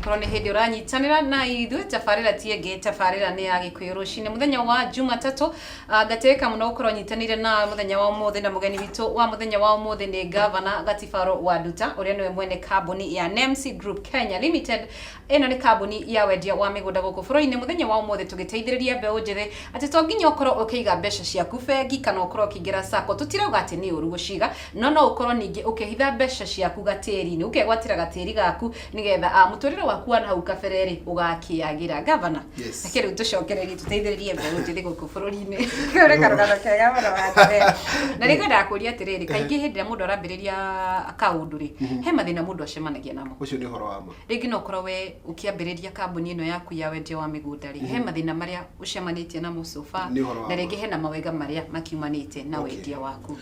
Angĩkorwo nĩ hĩndĩ ũranyitanĩra na ithuĩ, tabarĩra ti ĩngĩ, tabarĩra nĩ ya Gĩkũyũ Rũcinĩ, mũthenya wa Jumatatũ. Ngatĩĩka mũno gũkorwo nyitanĩire nawe mũthenya wa ũmũthĩ, na mũgeni witũ wa mũthenya wa ũmũthĩ nĩ Gavana Gatifaro Wanduta, ũrĩa nĩwe mwene kambuni ya Nemsi Group Kenya Limited. Ĩno nĩ kambuni ya wendia wa mĩgũnda gũkũ bũrũri-inĩ. Mũthenya wa ũmũthĩ tũgĩteithĩrĩria mbeũ njĩthĩ atĩ to nginya ũkorwo ũkĩiga mbeca ciaku bengi kana ũkorwo ũkĩingĩra sacco. Tũtirauga atĩ nĩ ũru gũciga, no no ũkorwo ningĩ ũkĩhitha mbeca ciaku gatĩri-inĩ, ũkegwatĩra gatĩri gaku nĩgetha mũtũrĩre waku wa nahau kabere rĩ ũgakĩagĩra. Gavana, Yes. reke rĩu tũcokererie tũteithĩrĩrie mbeũ njĩthĩ gũkũ bũrũri-inĩ. Kau nĩ karũgano kega mũno watũhe. Na nĩ ngwendaga kũria atĩrĩrĩ, kaingĩ hĩndĩ ĩrĩa mũndũ arambĩrĩria kaũndũ rĩ, he mathĩna mũndũ acemanagia namo. Ũcio nĩ ũhoro wa ma. Rĩngĩ no ũkorwo we ũkĩambĩrĩria kambuni ĩno yaku ya wendia wa mĩgũnda rĩ, he mathĩna marĩa ũcemanĩtie namo so far, Nĩ ũhoro wa na ma. rĩngĩ hena mawega marĩa makiumanĩte na wendia waku.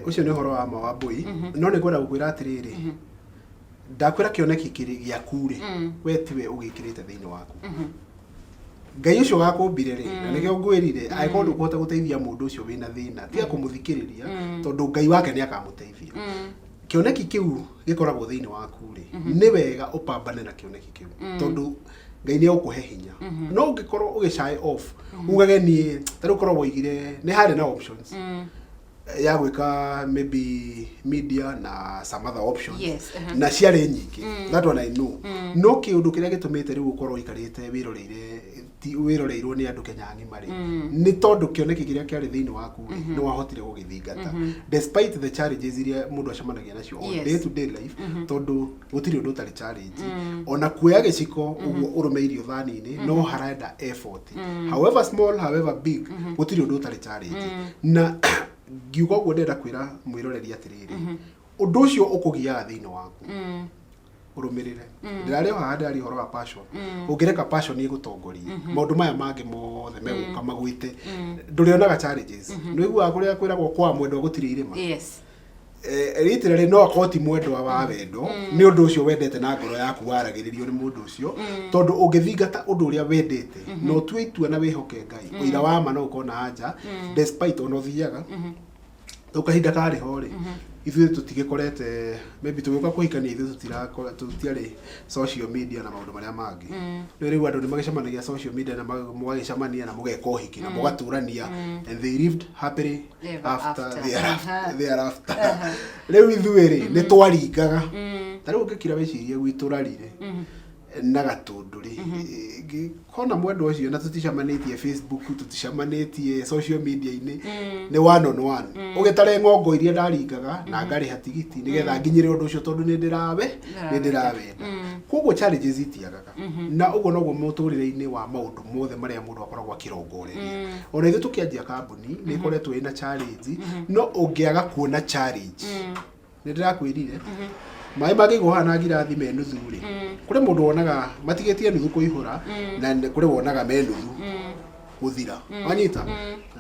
Ũcio nĩ ũhoro wa ma wa mbũi, no nĩ ngwenda gũkwĩra atĩrĩrĩ, ndakwĩra kĩoneki kĩrĩ gĩaku rĩ, we tiwe ũgĩkĩrĩte thĩinĩ waku. Ngai ũcio wakũmbire rĩ, na nĩkĩo ngwĩrire, angĩkorwo ndũkũhota gũteithia mũndũ ũcio wĩna thĩna, tiga kũmũthikĩrĩria, tondũ Ngai wake nĩ akamũteithia. Kĩoneki kĩu gĩkoragwo thĩinĩ waku rĩ, nĩ wega ũpambane na kĩoneki kĩu, tondũ Ngai nĩ egũkũhe hinya. No ũngĩkorwo ũgĩ shy off, ugage niĩ, ta rĩu korwo woigire, nĩ harĩ na options ya gwĩka maybe media na some other options, na ciarĩ nyingĩ, that one I know. No kĩũndũ kĩrĩa gĩtũmĩte rĩu ũkorwo ũikarĩte wĩroreire wĩroreirwo nĩ andũ Kenya ng'ima rĩ, nĩ tondũ kĩoneki kĩrĩa kĩarĩ thĩinĩ waku rĩ, nĩ wahotire gũgĩthingata despite the challenges iria mũndũ acemanagia nacio on day to day life, tondũ gũtirĩ ũndũ ũtarĩ challenge. Ona kuoya gĩciko ũguo ũrũme irio thani-inĩ no harenda effort, however small, however big, gũtirĩ ũndũ ũtarĩ challenge. Na ngiuga ũguo, ndĩrenda kwĩra mwĩroreri atĩrĩrĩ, ũndũ ũcio ũkũgiaga thĩinĩ waku, ũrũmĩrĩre. Ndĩrarĩ o haha ndĩraria ũhoro wa passion. Ũngĩreka passion ĩgũtongorie, maũndũ maya mangĩ mothe megũka magwĩte, ndũrĩonaga challenges. Nĩ ũiguaga kũrĩa kwĩragwo kwa mwendwa gũtirĩ irĩma. Literally no akorwo ti mwendwa wa wendo, nĩ ũndũ ũcio wendete na ngoro yaku, waragĩrĩrio nĩ mũndũ ũcio, tondũ ũngĩthingata ũndũ ũrĩa wendete na ũtue itua na wĩhoke Ngai, ũira wa ma no ũkorwo na anja despite ona ũthiaga rĩu kahinda karĩ ho rĩ, ithuĩ tũtigĩkorete maybe tũgĩũka kũhikania, ithuĩ tũtiarĩ social media na maũndũ marĩa mangĩ. No rĩu andũ nĩ magĩcemanagia social media na mũgagĩcemania na mũgeka ũhiki na mũgatũrania, and they lived happily ever after, after. Thereafter. Thereafter. Rĩu ithuĩ rĩ, nĩ twaringaga. Ta rĩu ũngĩkira wĩcirie gwitũ rarire na Gatũndũ rĩ, ngĩkona mwendwa ũcio na tũticamanĩtie Facebook, tũticamanĩtie social media-inĩ, nĩ one on one. Ũgĩtare ng'ongo iria ndaringaga na ngarĩha tigiti nĩgetha nginyĩre ũndũ ũcio, tondũ nĩ ndĩrawenda. Koguo challenges itiagaga, na ũguo noguo mũtũrĩre-inĩ wa maũndũ mothe marĩa mũndũ akoragwo akĩrongoreria. Ona ithuĩ tũkĩanjia kambuni nĩ ĩkoretwo ĩna challenge, no ũngĩaga kuona challenge, nĩ ndĩrakwĩrire, maĩ mangĩigwo haha na ngirathi me nuthu rĩ, kũrĩ mũndũ wonaga matigĩtie nuthu kũihũra, na kũrĩ wonaga me nuthu gũthira. Wanyita?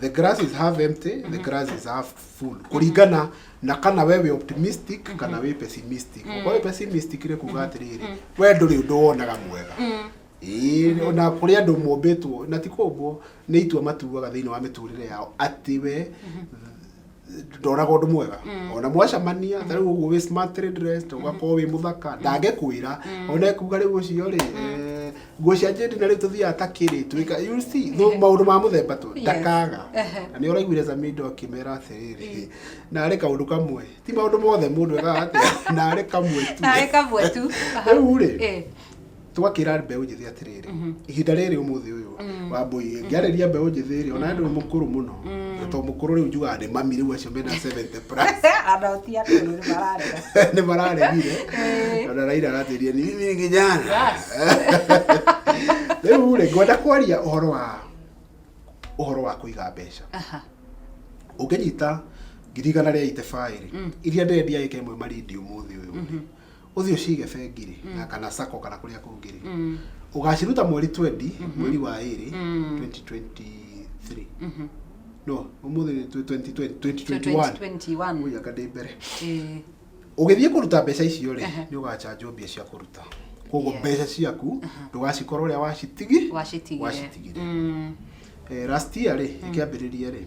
The glass is half empty, the glass is half full, kũringana na kana we wĩ optimistic kana wĩ pessimistic. Ũkorwo wĩ pessimistic rĩ, kuga atĩrĩrĩ, we ndũrĩ ũndũ wonaga mwega. Ĩĩ, na kũrĩ andũ mombĩtwo na ti kũmbwo, nĩ itua matuaga thĩinĩ wa mĩtũrĩre yao atĩ we ndonaga ũndũ mwega ona mwacemania. Ta rĩu ũguo wĩ smartly dressed, ũgakorwo wĩ mũthaka, ndangĩkwĩra ona ekuga rĩu ũcio rĩ, nguo cia njĩndi na rĩu tũthiaga ta kĩrĩ twĩka, you see, maũndũ ma mũthemba tu ndakaga. Na nĩ ũraiguire Samido akĩmera atĩrĩrĩ, narĩ kaũndũ kamwe, ti maũndũ mothe mũndũ ekaga atĩa, narĩ kamwe tu. Narĩ kamwe tu. Rĩu rĩ, twakĩra mbeũ njĩthĩ atĩrĩrĩ, ihinda rĩrĩ ũmũthĩ ũyũ wa mbũi ngĩarĩria mbeũ njĩthĩ rĩ, ona ndũ mũkũrũ mũno, to mũkũrũ rĩu njugaga nĩ mami rĩu, acio mena 70 plus. Ana ti akũrũ nĩ mararega. Nĩ mararegire. Ona Raila aratĩria ni mimi kijana. Rĩu rĩ, ngwenda kwaria ũhoro wa kũiga mbeca. Ũngĩnyita 185,000 rĩ, iria ndĩrendia ĩka ĩmwe Malindi ũmũthĩ ũyũ rĩ, ũthiĩ ũcige bengi rĩ, na kana sacco kana kũrĩa kũngĩ rĩ, ũgaciruta mweri 20, mweri wa ĩrĩ, 2023, no ũmũthĩ nĩ 2020, 2021. 2021. Ui, anga ndĩ mbere. Ũgĩthiĩ kũruta mbeca icio rĩ, nĩ ũgachanjwo mbia cia kũruta. Koguo mbeca ciaku ndũgacikora ũrĩa wacitigi Wacitigire. Wacitigire. Last year rĩ, ĩkĩambĩrĩria rĩ,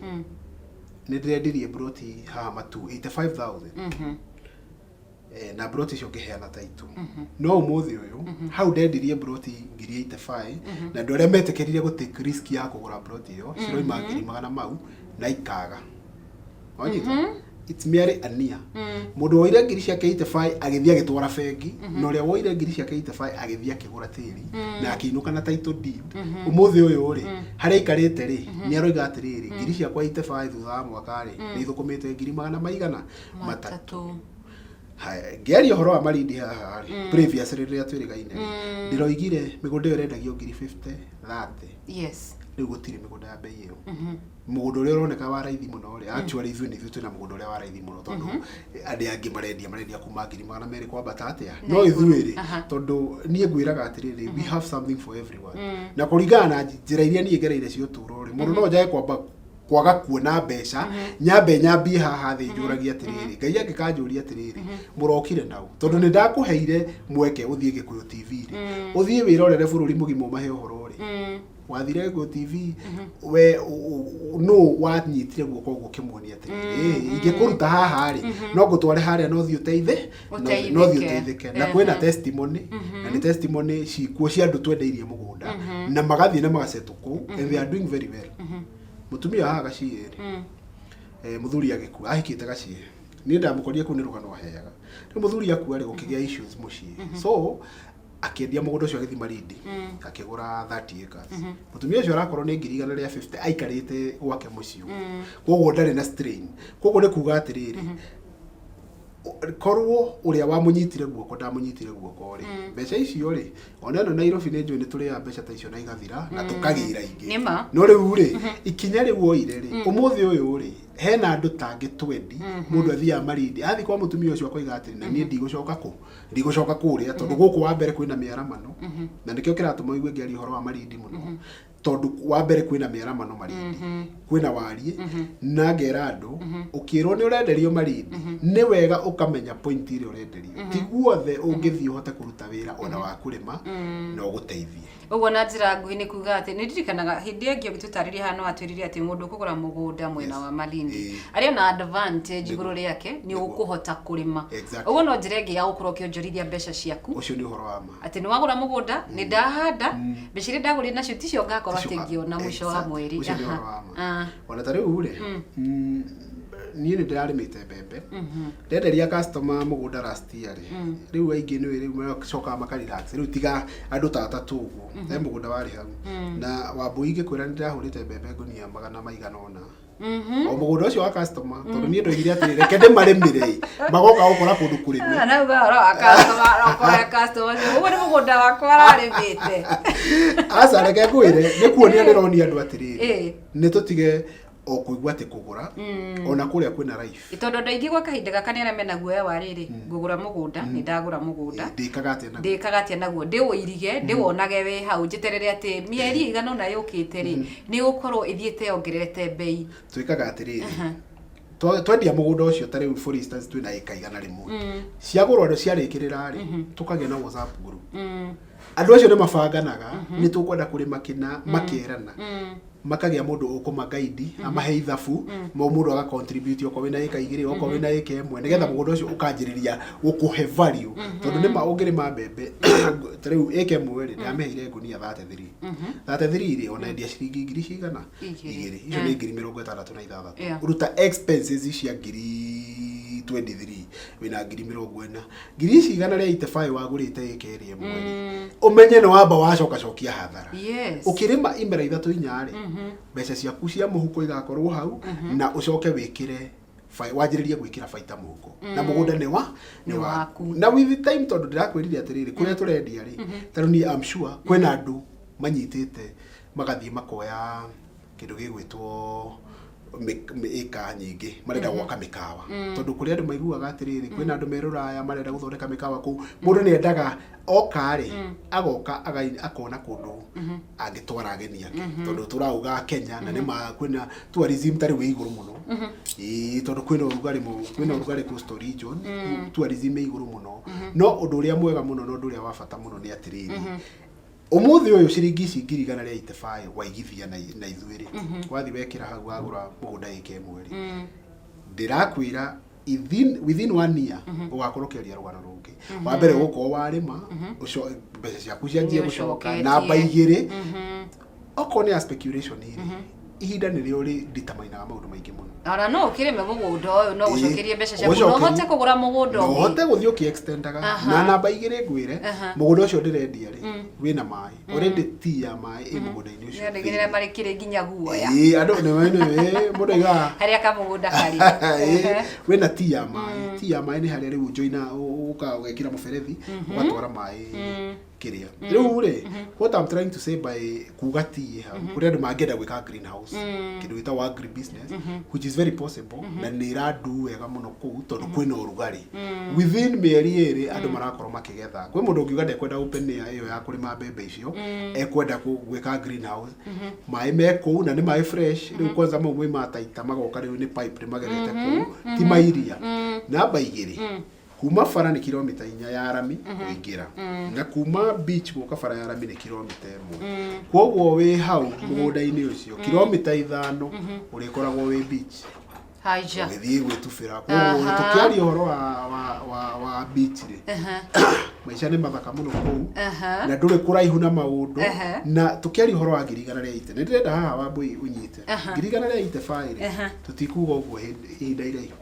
nĩ ndĩrendirie broti haha Matu 85,000. Na broti icio ngĩheana taitũ, no ũmũthĩ ũyũ hau ndendirie broti ngiri 85, na andũ arĩa metĩkĩrire gũ take risk ya kũgũra broti ĩyo ciroima ngiri magana mau na ikaga wanyita. It's merely a near. Mũndũ woire ngiri ciake 85 agĩthiĩ agĩtwara bengi, na ũrĩa woire ngiri ciake 85 agĩthiĩ akĩgũra tĩri na akĩinũka na title deed, ũmũthĩ ũyũ rĩ, harĩa aikarĩte rĩ, nĩ aroiga atĩrĩrĩ, ngiri ciakwa 85 thutha wa mwaka rĩ, nĩ ithũkũmĩte ngiri magana maigana matatũ. Matatũ. Haya, ngĩaria ũhoro wa Malindi haha rĩ, previously rĩrĩa twĩrĩgaine rĩ, ndĩroigire mĩgũnda ĩyo ĩrendagio ngiri 50, 30. Rĩu gũtirĩ mĩgũnda ya bei ĩyo. Mũgũnda ũrĩa ũroneka wa raithi mũno rĩ, actually ithuĩ nĩ ithuĩ twĩna mũgũnda ũrĩa wa raithi mũno, tondũ andĩ angĩ marendia kuma ngiri 200 kwambata atĩa, no ithuĩ rĩ, tondũ niĩ ngwĩraga atĩrĩrĩ, we have something for everyone, na kũringana na njĩra iria niĩ ngereire cia ũtũũro rĩ, mũndũ no njage kwamba kwaga kuona mbeca, nyambe nyambie haha thĩ njũragie atĩrĩrĩ, Ngai angĩkanjũria atĩrĩrĩ, mũrokire nau, tondũ nĩ ndakũheire mweke ũthiĩ Gĩkũyũ TV rĩ, ũthiĩ wĩrorere bũrũri mũgima ũmahe ũhoro rĩ, wathire Gĩkũyũ TV, we nũ wanyitire guoko ũguo ũkĩmuonia atĩrĩrĩ, "Ĩ, ingĩkũruta haha rĩ, no ngũtware harĩa, no thiĩ ũteithe, no thiĩ Ũteithĩke. ũteithĩke." Na kwĩna testimony, na nĩ testimony cikuo cia andũ twendeirie mũgũnda na magathiĩ na magasetwo kũu, and they are doing very well. Mũtumia haha gaciĩ rĩ, mũthuri agĩkua, ahikĩte gaciĩ, niĩ ndamũkorire kũu, nĩ rũgano aheaga. Rĩu mũthuri akua rĩ, gũkĩgĩa issues mũciĩ, so akĩendia mũgũnda ũcio, agĩthiĩ Malindi, akĩgũra 30 acres. Mũtumia ũcio arakorwo nĩ ngiri 150 aikarĩte gwake mũciĩ ũguo, koguo ndarĩ na strain. Koguo nĩ kuga atĩrĩrĩ, korwo ũrĩa wamũnyitire guoko ndamũnyitire guoko rĩ, mbeca icio rĩ, ona ĩno Nairobi nĩ njũĩ nĩ tũrĩaga mbeca ta icio na igathira na tũkagĩra ingĩ. Nĩma. No rĩu rĩ, ikinya rĩu oire rĩ, ũmũthĩ ũyũ rĩ, hena andũ tangĩ twendi. Mũndũ athiaga Malindi, athiĩ kwa mũtumia ũcio akoiga atĩrĩ, na niĩ ndigũcoka kũ ndigũcoka kũrĩa, tondũ gũkũ wa mbere kwĩna mĩaramano, na nĩkĩo kĩratũma ũigue ngĩaria ũhoro wa Malindi mũno, tondũ wa mbere kwĩna mĩaramano Malindi, kwĩna wariĩ, na ngera andũ, ũkĩrwo nĩ ũrenderio Malindi, nĩ wega ũkamenya point ĩrĩa ũrenderio. Ti guothe ũngĩthiĩ ũhote kũruta wĩra ona wa kũrĩma na ũgũteithie. Ũguo na njĩra nguhĩ nĩ kuga atĩ nĩ ndirikanaga hĩndĩ ĩngĩ ũgĩtũtarĩria haha, no atwĩrire atĩ mũndũ ũkũgũra mũgũnda mwena wa Malindi arĩ na advantage igũrũ rĩake nĩ ũkũhota kũrĩma. Ũguo no njĩra ĩngĩ ya gũkorwo ũkĩonjorithia mbeca ciaku. Ũcio nĩ ũhoro wa ma. Atĩ nĩ wagũra mũgũnda, nĩ ndahanda, mbeca iria ndagũrire nacio ticio ngakorwo atĩ ngĩona mũico wa mweri. Ũcio nĩ ũhoro wa ma. Ona ta rĩu rĩ, niĩ nĩ ndĩrarĩmĩte mbembe, ndenderia customer mũgũnda last year rĩ, rĩu aingĩ nĩ rĩu macokaga makarelax. Rĩu tiga andũ ta atatũ ũguo, he mũgũnda warĩ hau na wambui, ngĩkwĩra nĩ ndĩrahũrĩte mbembe ngũnia magana maigana ũna o mũgũnda ũcio wa customer, tondũ niĩ ndoigire atĩrĩ, reke ndĩmarĩmĩre ĩ, magoka gũkora kũndũ kũrĩme. Ah, na uga ũhoro wa customer, ũrokoya customer ũcio, ũguo nĩ mũgũnda wakwa ararĩmĩte. Aca, reke ngwĩre, nĩ kuonia ndĩronia andũ atĩrĩrĩ, nĩ tũtige o kũigua atĩ kũgũra, ona kũrĩa kwĩna life. Tondũ andũ aingĩ gwa kahinda gaka nĩ arĩa mena guoya wa rĩrĩ, ngũgũra mũgũnda, nĩ ndagũra mũgũnda, ndĩkaga atĩa naguo? Ndĩkaga atĩa naguo? Ndĩwũirige, ndĩwonage wĩ hau, njeterere atĩ mĩeri ĩigana ũna yũkĩte rĩ, nĩ gũkorwo ĩthiĩte yongererete mbei. Twĩkaga atĩrĩrĩ, twendia mũgũnda ũcio, ta rĩu for instance twĩna ĩka 100, ciagũrwo andũ ciarĩkĩrĩra rĩ, tũkagĩa na WhatsApp group. Andũ acio nĩ mabanganaga, nĩ tũkwenda kũrĩma kĩna, makerana, makagĩa mũndũ ũkũmagaidi, amahe ithabu, mo mũndũ aga contribute, okorwo wĩna ĩka 2, okorwo wĩna ĩka 1, nĩgetha mũgũnda ũcio ũkanjĩrĩria gũkũhe value, tondũ nĩma ũngĩrĩma mbembe ta rĩu ĩka 1 rĩ, ndamĩheire ngũnia 33, 33 rĩ, ona endia ciringi ngiri cigana? 2. 2. Icio nĩ ngiri 66. Ruta expenses cia ngiri 23, wĩna ngiri 40. Ngiri ici 185 wagũrĩte ĩka ĩrĩa ĩmwe rĩ, ũmenye nĩ wamba wacoka cokia hathara. Ũkĩrĩma imera ithatũ inya rĩ, mbeca ciaku cia mũhuko igakorwo hau, na ũcoke wĩkĩre wanjĩrĩrie gwĩkĩra baita mũhuko, na mũgũnda nĩ wa nĩ Nĩ waku. Na with time, tondũ ndĩrakwĩrire atĩrĩrĩ, kũrĩa tũrendia rĩ, tondũ niĩ I'm sure kwĩna andũ manyitĩte magathiĩ makoya kĩndũ gĩgwĩtwo ĩka nyingĩ, marenda gwaka mĩkawa, tondũ kũrĩ andũ maiguaga atĩrĩrĩ, kwĩna andũ me rũraya marenda gũthondeka mĩkawa kũu. Mũndũ nĩ endaga oka rĩ, agoka akona kũndũ angĩtwara ageni ake, tondũ tũrauga Kenya na nĩma kwĩna tourism tarĩ wĩ igũrũ mũno. Ĩĩ, tondũ kwĩna ũrugarĩ kwĩna ũrugarĩ coastal region, tourism ĩ igũrũ mũno. No ũndũ ũrĩa mwega mũno na ũndũ ũrĩa wa bata mũno nĩ atĩrĩrĩ, ũmũthĩ ũyũ ciringi ici ngiri 185 waigithia na ithuĩ rĩ, wathiĩ wekĩra hau, wagũra mũgũnda ĩka 1 rĩ, ndĩrakwĩra Within one year ũgakorwo ũkĩaria rũgano rũngĩ. Wa mbere, ũgũkorwo warĩma, mbeca ciaku cianjie Nĩ gũcoka. ũcoketie. Namba igĩrĩ, okorwo nĩ ya speculation rĩ, ihinda nĩrĩo rĩ-determinaga maũndũ maingĩ mũno. Ona no ũkĩrĩme mũgũnda ũyũ, no ũcokerie mbeca ciaku, no Ũcokerie. ũhote kũgũra mũgũnda No ũngĩ. ũhote gũthiĩ ũkĩ-extendaga. Na namba igĩrĩ, ngwĩre, mũgũnda ũcio ndĩrendia rĩ, wĩna maĩ already, ti ya maĩ ĩ mũgũnda-inĩ ũcio. Nĩ nginya marĩkĩrĩ nginya guoya. Ĩĩ, andũ nĩ mũndũ aigaga harĩa kamũgũnda karĩ. Ĩĩ, wĩna ti ya maĩ. Ti ya maĩ nĩ harĩa rĩu joina ũka ũgekĩra mũberethi, ũgatwara maĩ kĩrĩa. Rĩu rĩ, what I'm trying to say by kuga ti hau, kũrĩ andũ mangĩenda gwĩka greenhouse, kĩndũ gĩtagwo agri business, which is very possible, na nĩ ĩrandu wega mũno kũu tondũ kwĩna ũrugarĩ. Within mĩeri 2 andũ marakorwo makĩgetha. Kwĩ mũndũ ũngiuga ndekwenda open air ĩyo ya kũrĩma mbembe icio, ekwenda gwĩka greenhouse, maĩ me kũu na nĩ maĩ fresh. Rĩu kwanza mau moimaga Taita magoka, rĩu nĩ pipe nĩ magerete kũu, ti mairia. Namba igĩrĩ, kuma bara nĩ kilomita 4 ya rami kũingĩra, na kuma beach gũka bara ya rami nĩ kilomita 1. Koguo wĩ hau mũgũnda-inĩ ũcio, kilomita 5 ũrĩkoragwo wĩ beach Haija. Ũgĩthiĩ gwĩtubĩra. Koguo tũkĩaria ũhoro wa beach rĩ, maica nĩ mathaka mũno kũu na ndũrĩ kũraihu na maũndũ. Na tũkĩaria ũhoro wa 180,000, nĩ ndĩrenda haha Wambui ũnyite, 185,000 rĩ, tũtikuga ũguo ihinda iraihu,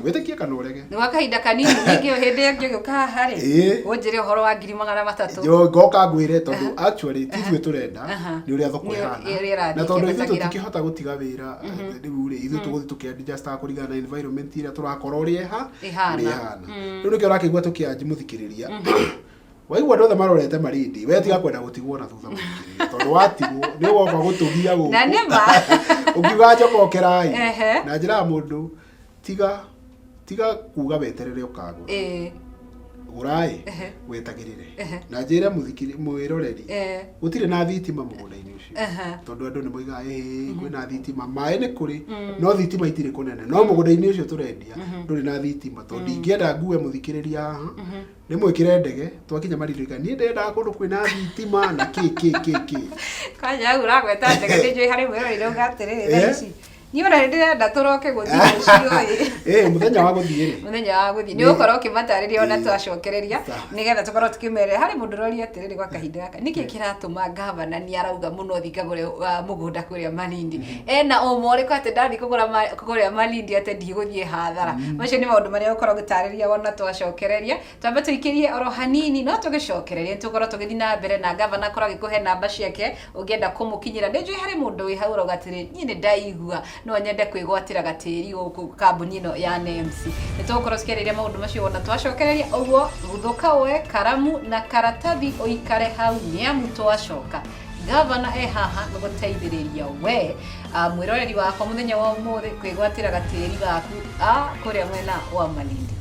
wĩtĩkie kana ũrege. Nĩ gwa kahinda kanini, ningĩ hĩndĩ ĩngĩ ũgĩũka haha rĩ, ũnjĩre ũhoro wa 300,000. Yo, ngoka ngwĩre, tondũ actually ti ithuĩ tũrenda, nĩ ũrĩa thoko Nĩ ĩhana. ũrĩa ĩrathiĩ Na tondũ ithuĩ ĩkĩambatagĩra. tũtikĩhota gũtiga wĩra rĩu rĩ, ithuĩ tũgũthiĩ tũkĩ-adjustaga kũringana na environment ĩrĩa tũrakorwo ũrĩa Ĩhana. ũrĩa ĩhana. Rĩu nĩkĩo ũrakĩigua tũkĩanji mũthikĩrĩria. Waigua andũ othe marorete Malindi, we tiga kwenda gũtigwo na thutha, mũthikĩrĩria, tondũ watigwo nĩ ũgoka gũtũgia gũkũ. Na nĩ ma. Ũkiuga njokokerai. Na njĩra ya mũndũ, tiga kuga weterere ũkagũra, gũraĩ wetagĩrĩre. Na njĩre mũthikĩri mwĩroreri, gũtirĩ na thitima mũgũnda-inĩ ũcio, tondũ andũ nĩ moigaga ĩĩ kwĩna thitima. Maĩ nĩ kũrĩ, no thitima itirĩ kũnene. No mũgũnda-inĩ ũcio tũrendia ndũrĩ na thitima, tondũ ndingĩenda ngue mũthikĩrĩria haha, nĩ mwĩkĩre ndege twakinya Malindi, niĩ ndendaga kũndũ kwĩna thitima na kĩ kĩ kĩ kĩ. Kwanja hau ũragweta ndege, nĩ njũĩ harĩ mwĩroreri rauga atĩrĩrĩ, thaa ici niĩ ona nĩ ndĩrenda tũroke gũthiĩ rũciũ ĩ. Ĩ, mũthenya wa gũthiĩ rĩ? Mũthenya wa gũthiĩ nĩ ũgũkorwo ũkĩmatarĩria ona twacokereria, nĩgetha tũkorwo tũkĩmerera. Harĩ mũndũ ũroria atĩrĩrĩ, gwa kahinda gaka nĩkĩ kĩratũma gavana nĩ arauga mũno thiĩ ngagũre mũgũnda kũrĩa Malindi? Ena ũma ũrĩkũ atĩ ndathiĩ kũgũra kũrĩa Malindi atĩ ndigũthiĩ hathara? Macio nĩ maũndũ marĩa ũkorwo ũgĩtarĩria wona twacokereria. Twambe tũikĩrie oro hanini, no tũgĩcokereria tũkorwo tũgĩthiĩ na mbere na gavana akorwo agĩkũhe namba ciake ũngĩenda kũmũkinyĩra. Nĩ njũĩ harĩ mũndũ wĩ hau ũrauga atĩrĩ, niĩ nĩ ndaigua no nyende kwĩgwatĩra gatĩri gũkũ kambuni ĩno ya NEMS. Nĩ tũgũkorwo tũkĩarĩria maũndũ macio wona twacokereria. Ũguo guthũka woe karamu na karatathi, ũikare hau, nĩ amu twacoka gavana e haha gũgũteithĩrĩria we mwĩroreri wakwa mũthenya wa ũmũthĩ kwĩgwatĩra gatĩri gaku kũrĩa mwena wa Malindi.